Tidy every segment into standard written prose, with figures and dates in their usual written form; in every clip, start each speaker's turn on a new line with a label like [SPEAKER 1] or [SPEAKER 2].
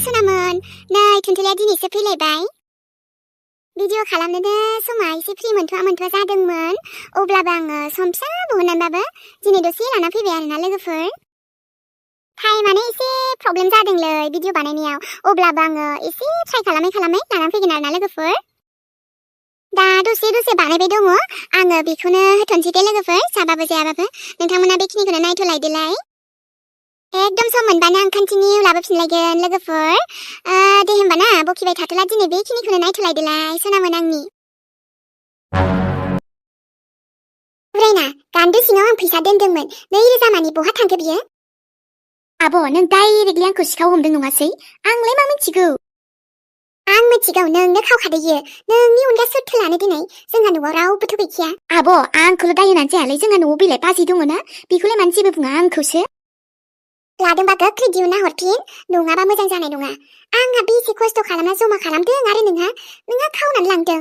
[SPEAKER 1] सोनामोन नै थुनथुलिया दिनैसो फैलायबाय भिडिअ खालामनोनो समा एसे फ्रि मोनथ'आ जादोंमोन अब्लाबो आङो सम फिसा बहननानैबाबो दिनै दसे लाना फैबाय आरोना लोगोफोर टाइमानो एसे प्रब्लेम जादोंलै भिडिअ बानायनायाव अब्लाबो आङो एसे ट्राइ खालामै लाना फैगोन आरोना लोगोफोर दा दसे बानायबाय दङ आङो बेखौनो होथ'नोसै दे लोगोफोर जाबाबो जायाबाबो नोंथांमोना बेखिनिखौनो नायथ'लायदोलाय एकदम सम मोनबानो आं कन्टिनिउ लाबोफिनलायगोन लोगोफोर दे होमबा ना बखिबाय थाथ'ला दिनै बेखिनिखौनो नायथ'लायदोलाय सोनामोन आंनि बुरायना गान्दो सिङाव आं फैसा दोनदोंमोन 2,000 मानि बहा थांखो बियो आब' नों डाइरेक्टलि आंखौ सिखाव हमदों नङासै आंलाय मा मिथिगौ आं मिथिगौ नोंनो खावखादो इयो नोंनि अनगा सोरथो लानो दिनै जोंहा न'आव रावबोथ' गैखाया आब' आंखौल' दाय होनानै जायालै जोंहा न'आव बिलाइ बाजै दङ ना बेखौलाय मानो जेबो बुङा आंखौसो लादोंबा गोख्रै दिहुनना हरफिन नङाबा मोजां जानाय नङा आंहा बेसे खस्थ' खालामना जमा खालामदों आरो नोंहा खावनानै लांदों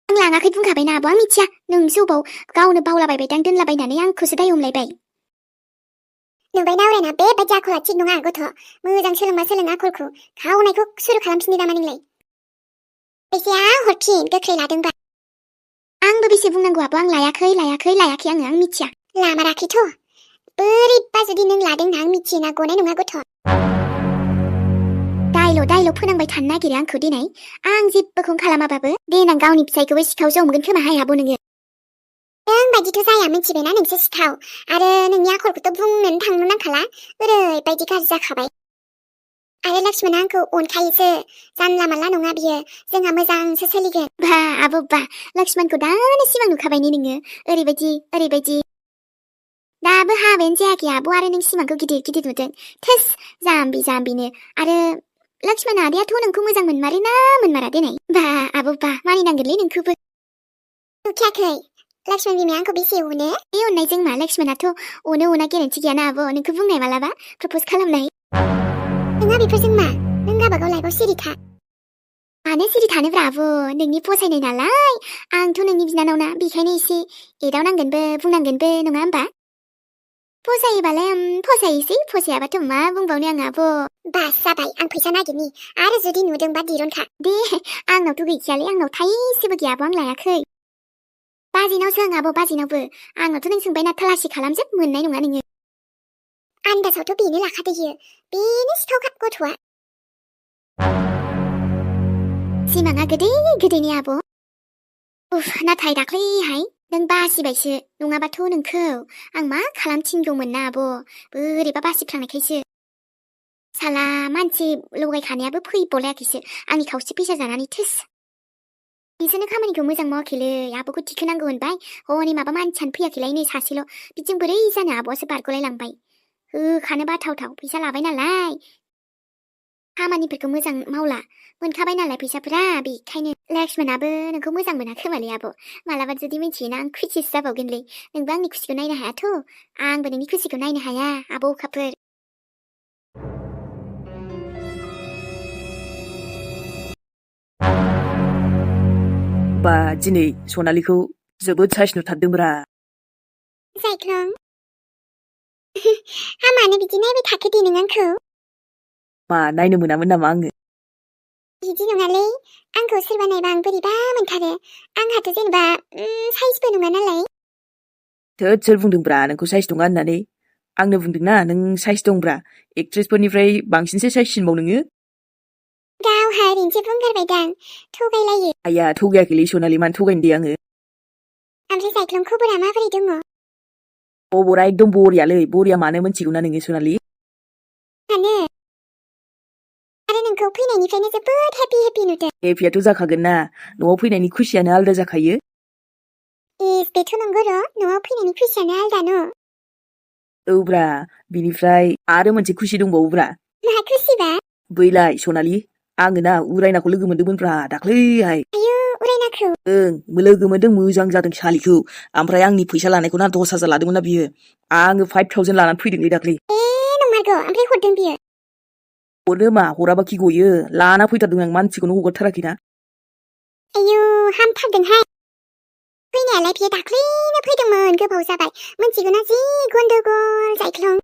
[SPEAKER 1] आं लाङाखै बुंखाबायना आब' आं मिथिया नोंसो अबाव गावनो बावलाबायबायदां दोनलाबायनानै आंखौसो दाय हमलायबाय नुबाय नावरायना बेबायदि आखला थिग नङा गथ' मोजां सोलोंबा सोलों आखलखौ खावनायखौ सुरु खालामफिननो नामा नोंलाय फैसाया हरफिन गोख्रै लादोंबा आंबो बेसे बुंनांगौ आब' आं लायाखै आं मिथिया लामाराखैथ' बोरैबा जुदि नों लादों आं मिथियोना गनाय नङा गथ' दाइल' फोनांबाय थानो नागिरो आंखौ दिनै आं जेबोखौनो खालामाबाबो देनां गावनि फिसायखौबो सिखावसो हमगोन खोमाहाय आब' नोङो नों बायदिथ' जाया मिथिबायना नोंसो सिखाव आरो नोंनि आखलखौथ' बुंनोनो थांनो नांखाला ओरैबायदि गाज्रि जाखाबाय आरो लक्ष्मणा आंखौ अनखायोसो जानला मानला नङा बियो जोंहा मोजांसो सोलिगोन बा आब' बा लक्ष्मणखौ दानो सिमां नुखाबायनि नोङो ओरैबायदि दाबो हाबायानो जायाखै आब' आरो नों सिमांखौ गिदिर नुदों थोस जाम्बिनो आरो लक्ष्मणा आदायाथ' नोंखौ मोजां मोनमारोना मोनमारा दिनै बा आब' बा मानिनांगोनलै नोंखौबो नुखायाखै लक्ष्मण बिमाया आंखौ बेसे अनो बे अननायजों मा लक्ष्मणाथ' अना गेरेन्थि गैयाना आब' नोंखौ बुंनाय मालाबा प्रप'ज खालामनाय नोंहा बेफोरजों मा नों गावबागाव लाइफआव सिरि था मानो सिरि थानोब्रा आब' नोंनि फसायनाय नालाय आंथ' नोंनि बिनानाव ना बेखायनो एसे एदावनांगोनबो बुंनांगोनबो नङा होमबा फसायोबालाय फसायोसै फसायाबाथ' मा बुंबावनो आं आब' बास जाबाय आं फैसा नागिरनि आरो जुदि नुदोंबा दिरुनखा दे आंनावथ' गैखायालै आंनाव थाइसेबो गैया आब' आं लायाखै बाजिनाव सों आब' बाजिनावबो आंनावथ' नों सोंबाय ना थालासि खालामजोब मोननाय नङा नोङो आन्दाजावथ' बेनो लाखादो इयो बेनो सिखावखा गथ'आ सिमाङा गोदैनि आब' उफ नाथाय दाख्लैहाय नों बासिबायसो नङाबाथ' नोंखौ आं मा खालामथिनगौमोन ना आब' बोरैबा बासिफ्लांनायखायसो साला मानसि लगायखानायाबो फैबावलायाखैसो आंनि खावसे फैसा जानानै थोस बिसोरनो खामानिखौ मोजां मावाखैलै आब'खौ थिखोनांगौ होनबाय हनै माबा मानसियानो फैयाखैलाय नै सासेल' बिदिजों बोरै जानो आब'आसो बारग'लाय लांबाय होखानो बाथावथाव फैसा लाबाय नालाय खामानिफोरखौ मोजां मावला मोनखाबाय नालाय फैसाफोरा बेखायनो लक्ष्मणाबो नोंखौ मोजां मोना खोमालै आब' मालाबा जुदि मिथियोना आं खुसिसो जाबावगोनलै नोंबो आंनि खुसिखौ नायनो हायाथ' आंबो नोंनि खुसिखौ नायनो हाया आब' अखाफोर
[SPEAKER 2] बा दिनै सनालिखौ जोबोद साइस नुथारदोंब्रा
[SPEAKER 1] जायख्लं हामानो बिदि नायबाय थाखो दे नों आंखौ
[SPEAKER 2] मा नायनो मोनामोन नामा आङो
[SPEAKER 1] बिदि नङालै आंखौ सोरबा नायबा आं बोरैबा मोनथारो आंहाथ' जेनेबा साइसबो नङा नालाय
[SPEAKER 2] सोर बुंदोंब्रा नोंखौ साइस नङा होननानै आंनो बुंदोंना नों साइस दंब्रा एक्ट्रेसफोरनिफ्राय बांसिनसो साइससिनबाव नोङो
[SPEAKER 1] गावहा ओरैनोसो बुंगारबायदां थगायलायो
[SPEAKER 2] आया थगायाखैलै सनालि मानो थगायनो दे आङो
[SPEAKER 1] ओमफ्राय जायख्लं खबरा माबोरै दङ
[SPEAKER 2] खबरा एकदम बरियालै बरिया मानो मोनथिगौना नोङो सनालि
[SPEAKER 1] मानो आरो नोंखौ फैनायनिफ्रायनो जोबोद हेपि नुदों
[SPEAKER 2] हेपियाथ' जाखागोन ना न'आव फैनायनि खुसियानो आलदा जाखायो
[SPEAKER 1] बेथ' नंगौ र' न'आव फैनायनि खुसियानो आलदा न
[SPEAKER 2] औब्रा बिनिफ्राय आरो मोनसे खुसि दंबावोब्रा
[SPEAKER 1] मा खुसिबा
[SPEAKER 2] बैलाय सनालि आङो ना उरायनाखौ लोगो मोनदोंमोनब्रा दाख्लैहाय
[SPEAKER 1] आयु उरायनाखौ
[SPEAKER 2] लोगो मोनदों मोजां जादों सालिखौ ओमफ्राय आंनि फैसा लानायखौ ना 10,000 लादोंमोन ना बियो आङो 5,000 लानानै फैदोंलै दाख्लै
[SPEAKER 1] नंमारगौ ओमफ्राय हरदों बियो
[SPEAKER 2] हरनो मा हराबा खि गयो लाना फैथारदों आं मानसिखौनो हगारथाराखैना
[SPEAKER 1] आयु हामथारदोंहाय फैनायालाय बियो दाख्लैनो फैदोंमोन गोबाव जाबाय मोनथिगौना जि गन्डगल जायख्लं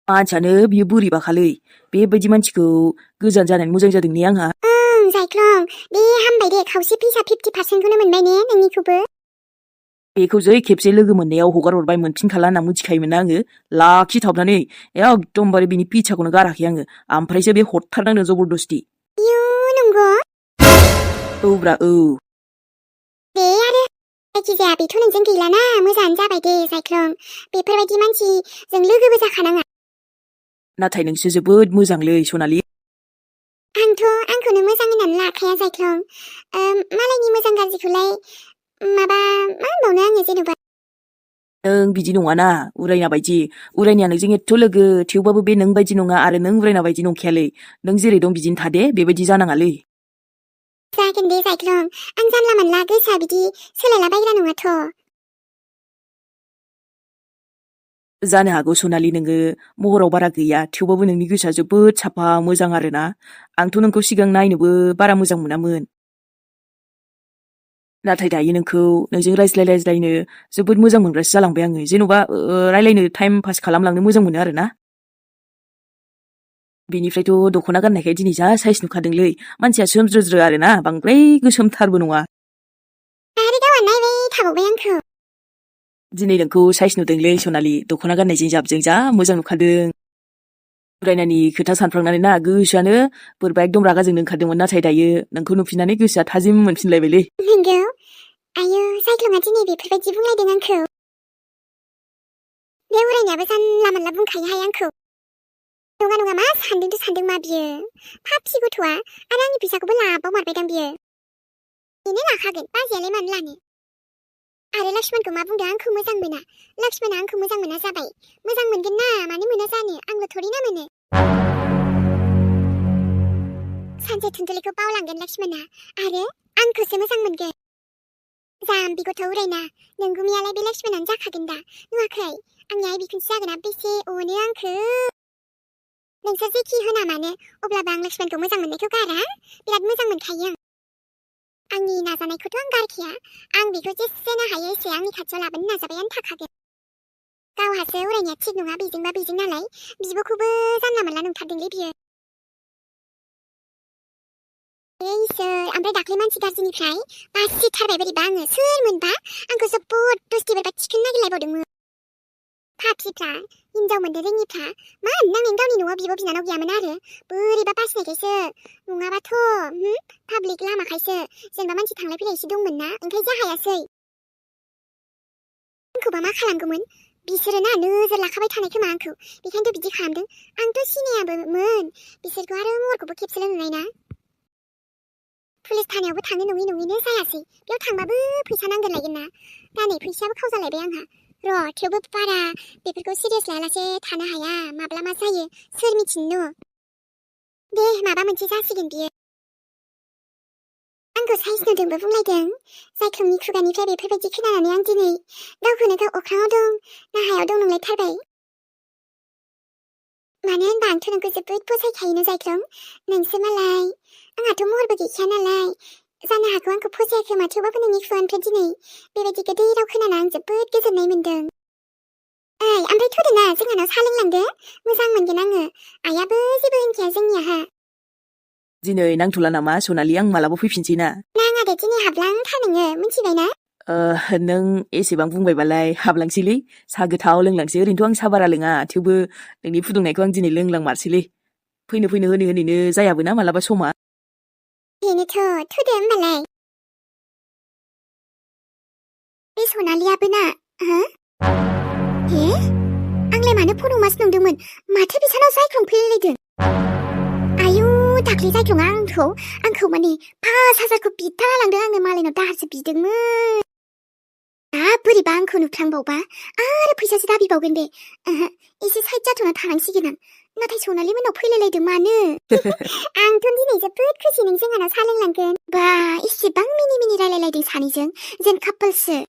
[SPEAKER 2] मानसियानो बियो बोरैबाखालै बेबायदि मानसिखौ गोजान जानानै मोजां जादों ने आंहा
[SPEAKER 1] जायख्लं बे हामबाय दे खावसे फैसा 50%खौनो मोनबाय ने नोंनिखौबो
[SPEAKER 2] बेखौ जै खेबसे लोगो मोननायाव हगार हरबाय मोनफिनखाला होनना मिथिखायोमोन ना आङो लाखिथाबनानै एकदमबारे बिनि पिसाखौनो गाराखै आङो ओमफ्रायसो बे हरथारनांदों जबरदस्ति
[SPEAKER 1] इयो नंगौ
[SPEAKER 2] औब्रा औ
[SPEAKER 1] दे आरो जायखिजाया बेथ' नोंजों गैलाना मोजाङानो जाबाय दे जायख्लं बेफोरबायदि मानसिजों लोगोबो जाखानाङा
[SPEAKER 2] नाथाय नोंसो जोबोद मोजांलै सनालि
[SPEAKER 1] आंखौनो मोजां होननानै लाखाया जायख्लं मालायनि मोजां गाज्रिखौलाय माबा मा होनबावनो आङो जेनेबा
[SPEAKER 2] नों बिदि नङाना उरायना बायदि उरायनाया नोंजों एथ' लोगो थेवबाबो बे नों बायदि नङा आरो नों उरायना बायदि नंखायालै नों जेरै दं बिदिनो थादे बेबायदि जानाङालै
[SPEAKER 1] जागोन दे जायख्लं आं जानला मोनला गोसोआ बिदि सोलायलाबायग्रा नङाथ'
[SPEAKER 2] जानो हागौ सनालि नोङो महराव बारा गैया थेवबाबो नोंनि गोसोआ जोबोद साफा मोजां आरोना आंथ' नोंखौ सिगां नायनोबो बारा मोजां मोनामोन नाथाय दायो नोंजों रायज्लायनो जोबोद मोजां मोनग्रासो जालांबाय आङो जेन'बा रायलायनो टाइम पास खालामलांनो मोजां मोनो आरोना बेनिफ्रायथ' दख'ना गाननायखाय दिनै जा साइज नुखादोंलै मानसिया सोमज्रोज्रो आरोना बांद्राय गोसोमथारबो नङा
[SPEAKER 1] आरो गावहा नायबाय थाबावबाय आंखौ
[SPEAKER 2] दिनै नोंखौ साइज नुदोंलै सनालि दख'ना गाननायजों जाबजों जा मोजां नुखादों उरायनानि खोथा सानफ्लांनानै ना गोसोआनो बोरैबा एकदम रागा जोंनो ओंखारदोंमोन नाथाय दायो नोंखौ नुफिननानै गोसोआ थाजिम मोनफिनलायबायलै
[SPEAKER 1] नंगौ आयौ जायख्लङा दिनै बेफोरबायदि बुंलायदों आंखौ बे उरायनायाबो जानला मोनला बुंखायोहाय आंखौ नङा मा सानदों मा बियो फाफि गथ'आ आरो आंनि फैसाखौबो लाबावमारबायदां बियो बेनो लाखागोन बाजैयालाय मानो लानो आरो लक्ष्मणखौ मा बुंदों आंखौ मोजां मोना लक्ष्मणा आंखौ मोजां मोना जाबाय मोजां मोनगोन ना मानो मोना जानो आंल' थोरि ना मोनो सानसे थुनथुलिखौ बावलांगोन लक्ष्मणा आरो आंखौसो मोजां मोनगोन जाम्बि गथ' उरायना नोंगुमियालाय बे लक्ष्मणानो जाखागोन दा नुवाखै आंनि आइ बिखुनजो जागोना बेसे अनो आंखौ नोंसोर जेखि होना मानो अब्लाबो आं लक्ष्मणखौ मोजां मोननायखौ गारा बिराद मोजां मोनखायो आंनि नाजानायखौथ' आं गारखाया आं बेखौ जेसेनो हायो एसे आंनि खाथियाव लाबोनो नाजाबायानो थाखागोन गावहासो उरायनाया थिग नङा बेजोंबा बेजों नालाय बिब'खौबो जानला मोनला नंथारदोंलै बियो इसोर ओमफ्राय दाख्लै मानसि गाज्रिनिफ्राय बासिथारबाय बोरैबा आङो सोर मोनबा आंखौ जबरदस्ति बोरैबा थिखोनो नागिरलायबावदोंमोन फाफिफ्रा हिनजाव मोननो रोङिफ्रा मा होननांगोन गावनि न'आव बिब' बिनानाव गैयामोन आरो बोरैबा बासिनायखायसो नङाबाथ' पाब्लिक लामाखायसो जेनेबा मानसि थांलाय फैलाय एसे दंमोन ना ओंखायसो हायासै आंखौबा मा खालामगौमोन बिसोरो ना नोजोर लाखाबाय थानाय खोमा आंखौ बेखायनोथ' बिदि खालामदों आंथ' सिनायाबोमोन बिसोरखौ आरो महरखौबो खेबसेल' नुनाय ना पुलिस थानायावबो थांनो नङैनो जायासै बेयाव थांबाबो फैसा नांगोरलायगोन ना दा नै फैसायाबो खावजालायबाय आंहा थेवबो बारा बेफोरखौ सिरियास लायालासे थानो हाया माब्ला मा जायो सोर मिथिनो दे माबा मोनसे जासिगोन बियो आंखौ साइज नुदोंबो बुंलायदों जायख्लंनि खुगानिफ्राय बेफोरबायदि खोनानानै आं दिनै गावखौनो गाव अख्राङाव दं ना हायाव दं नंलायथारबाय मानो होनबा आंथ' नोंखौ जोबोद फसायखायोनो जायख्लं नोंसो मालाय आंहाथ' महरबो गैखाया नालाय जानो हागौ आंखौ फसायाखोमा थेवबाबो नोंनि खुगानिफ्राय दिनै बेबायदि गोदै राव खोनाना आं जोबोद गोजोननाय मोन्दों ओमफ्राय थौदो ना जोंहानाव साहा लोंलांदो मोजां मोनगोन आङो आइयाबो जेबो होनखाया जोंनियाहा
[SPEAKER 2] दिनै नांथ'ला नामा सनालि आं मालाबा फैफिनसै ना
[SPEAKER 1] नाङा दे दिनै हाबलांथार नोङो मिथिबाय ना
[SPEAKER 2] नों एसेबां बुंबायबालाय हाबलांसैलै साहा गोथाव लोंलांसै ओरैनोथ' आं साहा बारा लोङा थेवबो नोंनि फुदुंनायखौ आं दिनै लोंलांमारसैलै फैनो होनैनो जायाबो ना मालाबा समा
[SPEAKER 1] बेनोथ' थौदो होमबालाय बे सनालियाबो ना आंलाय मानो फन हमासो नंदोंमोन माथो बिसानाव जायख्लं फैलायलायदों आयु दाख्लै जायख्लङा आंखौ माने 5,000खौ बिथारा लांदों आंनो मालायनाव दाहारसो बिदोंमोन दा बोरैबा आंखौ नुफ्लांबावबा आरो फैसासो दाबिबावगोन बे एसे साइड जाथ'ना थानांसिगोन आं नाथाय सनालि मोनाव फैलायलायदों मानो आंथ' दिनै जोबोद खुसि नों जोंहानाव साहा लोंलांगोन बा इसेबां मिनि रायलायलायदों सानैजों जेन कापोलसो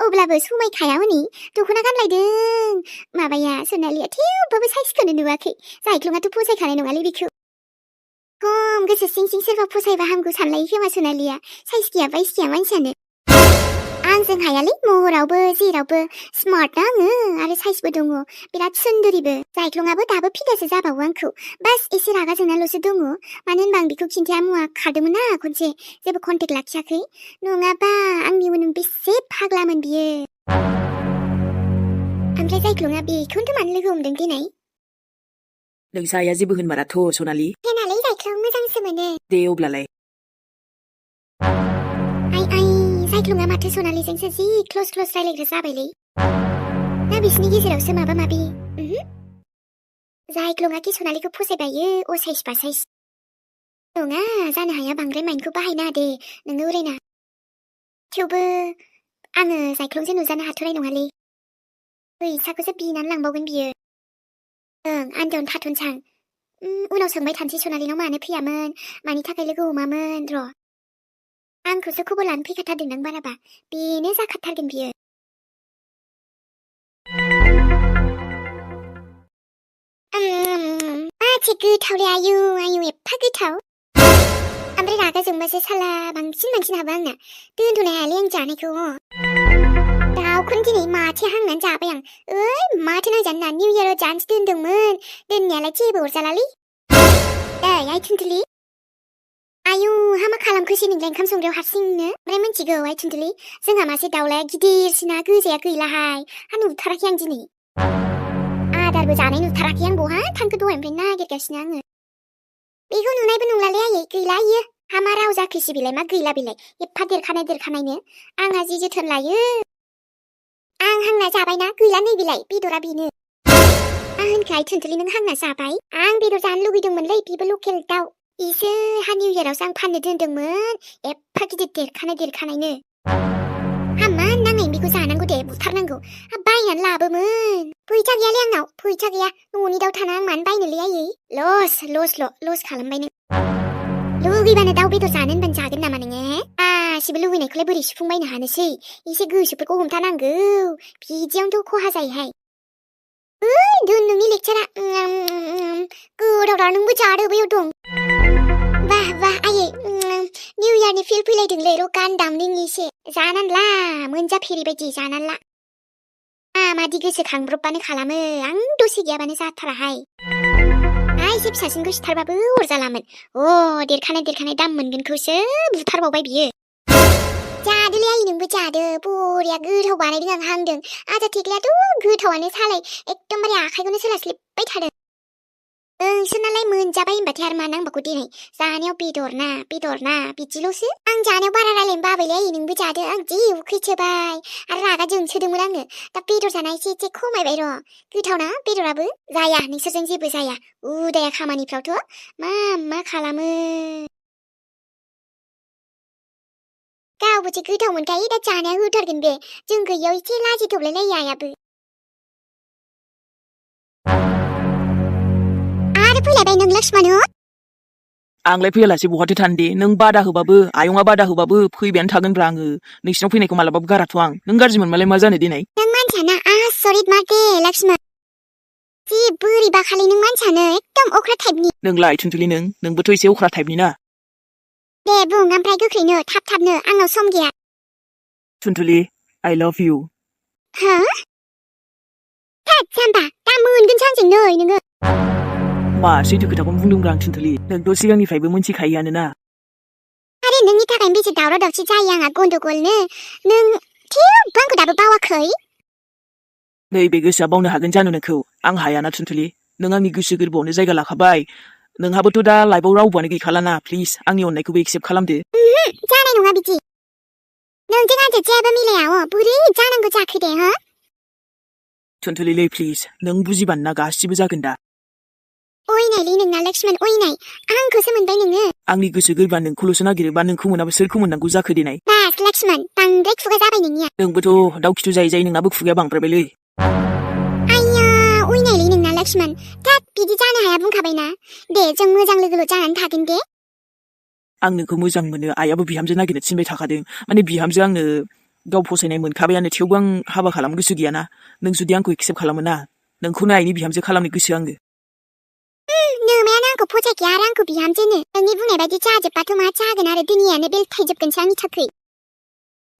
[SPEAKER 1] अब्लाबो समायखाया हनै दख'ना गानलायदों माबाया सनालिया थेवबाबो साइजखौनो नुवाखै जायख्लङाथ' फसायखानाय नङालै बेखौ खम गोसो सिं सोरबा फसायबा हामगौ सानलायो खोमा सनालिया साइज गैयाबा इस गैया मानसियानो आं आंजों हायालै महरावबो जेरावबो स्मार्ट आङो आरो साइसबो दङ बिराद सुन्दरिबो जायख्लंआबो दाबो फिदासो जाबावो आंखौ बास एसे रागा जोंनाल'सो दङ मानो होनबा आं बिखौ खिन्थाया मुवा खारदोंमोन ना खनसे जेबो कन्टेक्ट लाखियाखै नङाबा आंनि उनाव बेसे फाग्लामोन बियो ओमफ्राय जायख्लंआ बेखौनोथ' मानो लोगो हमदों दिनै
[SPEAKER 2] नोंसा आइया जेबो होनमाराथ' सनालि
[SPEAKER 1] देनालै जायख्लं मोजांसो मोनो
[SPEAKER 2] दे अब्लालाय
[SPEAKER 1] आइ जायख्लंआ माथो सनालिजोंसो जि क्लस रायलायग्रा जाबायलै ना बिसिनि गेजेरावसो माबा माबि जायख्लंआ कि सनालिखौ फसायबायो असाइस बासाइस नङा जानो हाया बांद्राय माइन्डखौ बाहायना दे नोङो उरायना थेवबो आङो जायख्लंजों नुजानो हाथ'नाय नङालै फैसाखौसो बिनानै लांबावगोन बियो ओं आन्दोआवनो थाथ'नसां उनाव सोंबाय थानोसै सनालिनाव मानो फैयामोन मानि थाखाय लोगो हमामोन र' आंखौसो खबर लानो फैखाथारदों नों बाराबा बेनो जाखाथारगोन बियो माथो गोथावलै आयु एफा गोथाव ओमफ्राय रागा जोंबासो साला बांसिन हाबा आंना दोनथ'नो हायालै आं जानायखौ दाउखौनो दिनै माथो हांनानै जाबाय आं माथो नांजानो ना निउ इयाराव जानोसो दोनदोंमोन दोननायालाय जेबो अरजालालै आइ थुनथुलि आयु हामा खालामखोसै नोंलाय ओंखाम संग्रायाव हारसिंनो ओमफ्राय मिन्थिगौ आइ थुनथुलि जोंहा मासे दाउलाया गिदिरसिना गोजाया गैलाहाय नुथाराखै आं दिनै आदारबो जानाय नुथाराखै आं बहा थांखो दहायनिफ्राय नागिरगासिनो आङो बेखौ नुनायबो नंलालै आयै गैला इयो हामा राव जाखोसै बेलाय मा गैला बेलाय एफा देरखानायनो आंहा जि जोथोन लायो आं हांना जाबायना गैला नै बेलाय बेदरा बेनो आं होनखो आइ थुनथुलि नों हांना जाबाय आं बेदर जानो लुगैदोंमोनलै बेबो लकेल दाउ इसे हा निउ इयारावसो आं फाननो दोनदोंमोन एफा गिदिर देरखानायनो हामा नाङै बेखौ जानांगौ दे बुथारनांगौ बायनानै लाबोमोन फैसा गैयालै आंनाव फैसा गैया न'नि दाउ थाना आं मानो बायनोलै आयै लस खालामबाय नों लुगैबानो दाउ बेदर जानो होनबानो जागोन नामा नोङो गासिबो लुगैनायखौलाय बोरै सुफुंबायनो हानोसै एसे गोसोफोरखौ हमथानांगौ बिदियावनोथ' खहा जायोहाय दोन नोंनि लेक्सारा गोदावरा नोंबो जादो बैयाव दं वाह आयै निउ इयारनि फिल फैलायदोंलै र' गान दामदों एसे जानानै ला मोनजाफेरि बायदि जानानै ला मादि गोसोखांब्रबबानो खालामो आं दसे गैयाबानो जाथाराहाय एसे फिसासिनखौ सिथारबाबो अरजालामोन देरखानाय दाम मोनगोनखौसो बुथारबावबाय बियो जादोलै आयै नोंबो जादो बरिया गोथाव बानायदों आं हांदों आजा थेख्लायाथ' गोथावानो सालाय एकदमबारे आखाइखौनो सोलास्लिबबाय थादों नोंसोरनालाय मोनजाबाय होनबाथाय आरो मा नांबावगौ दिनै जानायाव बेदर ना बिदिल'सो आं जानायाव बारा रायलायनो बाबायलै आयै नोंबो जादो आं जि उखैसोबाय आरो रागा जोंसोदोंमोन आङो दा बेदर जानाय एसे खमायबाय र' गोथावना बेदराबो जाया नोंसोरजों जेबो जाया उदाया खामानिफ्रावथ' मा खालामो गावबोसो गोथाव मोनखायो दा जानाया होथारगोन बे जों गैयाव एसे लाजिथ'लायलायो आयाबो आरो फैलायबाय नों लक्ष्मण
[SPEAKER 2] आंलाय फैयालासे बहाथो थानो दे नों बादा होबाबो आयंआ बादा होबाबो फैबायानो थागोनब्रा आङो नोंसिनाव फैनायखौ मालाबाबो गाराथ' आं नों गाज्रि मोनबालाय मा जानो दिनै
[SPEAKER 1] नों मानसियाना आसरित मारदे लक्ष्मण जि बोरैबा खालि नों मानसियानो एकदम अख्रा टाइपनि
[SPEAKER 2] नोंलाय थुनथुलि नोंबोथ' एसे अख्रा टाइपनि ना
[SPEAKER 1] दे बुं ओमफ्राय गोख्रैनो थाबनो आंनाव सम गैया
[SPEAKER 2] थुनथुलि आइ लाभ इउ
[SPEAKER 1] हो जाम्बा दा मोनगोनसो आंजों नै नोङो
[SPEAKER 2] मा सैथो खोथाखौनो बुंदोंब्रा आं थुनथुलि नोंथ' सिगांनिफ्रायबो मोनथिखायोआनो ना
[SPEAKER 1] आरे नोंनि थाखायनो बेसे दावराव दावसि जायो आंहा गन्डगलनो नों थेवबो आंखौ दाबो बावाखै
[SPEAKER 2] नैबे गोसोआ बावनो हागोन जानो नोंखौ आं हायाना थुनथुलि नों आंनि गोसो गोरबोआवनो जायगा लाखाबाय नोंहाबोथ' दा लाइफआव रावबोआनो गैखालाना प्लिज आंनि अननायखौबो एक्सेप्ट खालामदो
[SPEAKER 1] जानाय नङा बिदि नोंजों आंजों जेबो मिलाया बोरै जानांगौ जाखो दे हो
[SPEAKER 2] थुनथुलिलै प्लिज नों बुजिबानो ना गासिबो जागोन दा
[SPEAKER 1] अयनायलै नोंना लक्ष्मण अयनाय आंखौसो मोनबाय नोङो
[SPEAKER 2] आंनि गोसो गोरबोआ नोंखौल'सो नागिरोबा नोंखौ मोनाबा सोरखौ मोननांगौ जाखो देनाय
[SPEAKER 1] बास लक्ष्मण बांद्राय खुगा जाबाय नोंनिया
[SPEAKER 2] नोंबोथ' दाउ खिथु जायै नोंनाबो खुगाया बांद्रायबायलै
[SPEAKER 1] आइया अयनायलै नोंना लक्ष्मण थाब बिदि जानो हाया बुंखाबायना दे जों मोजां लोगोल' जानानै थागोन दे
[SPEAKER 2] आं नोंखौ मोजां मोनो आइयाबो बिहामजो नागिरनो थिनबाय थाखादों माने बिहामजो आंनो गाव फसायनाय मोनखाबायानो थेवबो आं हाबा खालामनो गोसो गैयाना नों जुदि आंखौ एक्सेप्ट खालामो ना नोंखौनो आइनि बिहामजो खालामनो गोसो आङो
[SPEAKER 1] नोमायानो आंखौ फसायखाया आरो आंखौ बिहामजोनो नोंनि बुंनाय बायदि जाजोब्बाथ' मा जागोन आरो दुनियानो बेलथायजोबगोनसो आंनि थाखाय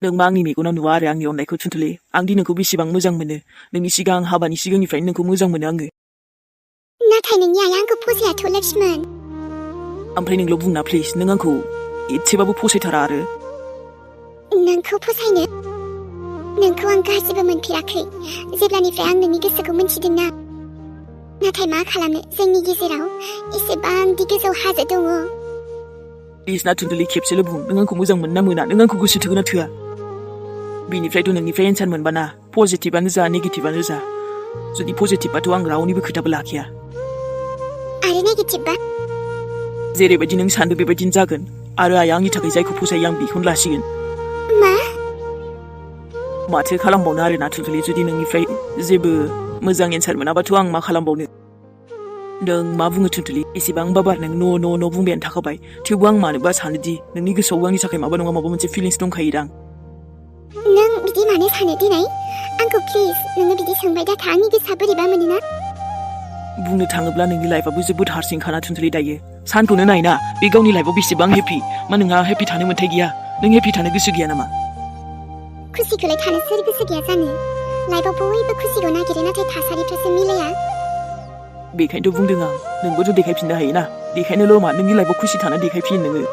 [SPEAKER 2] नों मा आंनि मेगनाव नुवा आरो आंनि अननायखौ थुनथुलि आंदि नोंखौ बेसेबां मोजां मोनो नोंनि सिगां हाबानि सिगांनिफ्रायनो नोंखौ मोजां मोनो आङो
[SPEAKER 1] नाथाय नोंनि आइया आंखौ फसायाथ' लक्ष्मण
[SPEAKER 2] ओमफ्राय नोंल' बुंना प्लिज नों आंखौ एसेबाबो फसायथारा आरो
[SPEAKER 1] नोंखौ फसायनो नोंखौ आं गाज्रिबो मोनफेराखै जेब्लानिफ्राय आं नोंनि गोसोखौ मोनथिदोंना नाथाय मा खालामनो जोंनि गेजेराव एसेबांदि गोजौ हाजो दङ
[SPEAKER 2] प्लिज ना थुनथुलि खेबसेल' बुं नों आंखौ मोजां मोनो ना मोना नों आंखौ गोसो थोगोन ना थोआ बेनिफ्रायथ' नोंनिफ्राय एन्सार मोनबाना पजिटिभआनो जा नेगेटिभआनो जा जुदि पजिटिभबाथ' आं रावनिबो खोथाबो लाखिया
[SPEAKER 1] आरो नेगेटिभबा
[SPEAKER 2] जेरैबायदि नों सानदों बेबायदिनो जागोन आरो आइया आंनि थाखाय जायखौ फसायो आं बेखौनो लासिगोन
[SPEAKER 1] मा
[SPEAKER 2] माथो खालामबावनो आरो ना थुनथुलि जुदि नोंनिफ्राय जेबो मोजां एन्सार मोनाबाथ' आं मा खालामबावनो नों मा बुङो थुनथुलि एसेबांबाबार नों न' बुंबायानो थाखाबाय थेवबो आं मानोबा सानोदि नोंनि गोसोआव आंनि थाखाय माबा नङा माबा मोनसे फिलिंस दंखायोदां
[SPEAKER 1] नों बिदि मानो सानो दिनै आंखौ प्लिज नोङो बिदि सोंबाय दाथा आंनि गोसोआ बोरैबा मोनोना
[SPEAKER 2] बुंनो थाङोब्ला नोंनि लाइफआबो जोबोद हारसिंखाना थुनथुलि दायो सानखौनो नायना बे गावनि लाइफआव बेसेबां हेपि मा नोंहा हेपि थानो मोन्थाय गैया नों हेपि थानो गोसो गैया नामा
[SPEAKER 1] खुसिखौलाय थानो सोर गोसो गैया जानो लाइफआव बयबो खुसिखौ नागिरो नाथाय थासारिफ्रासो मिलाया
[SPEAKER 2] बेखायनोथ' बुंदों आं नोंबोथ' देखायफिननो हायोना देखायनोल' मा नोंनि लाइफआव खुसि थानो देखायफिन नोङो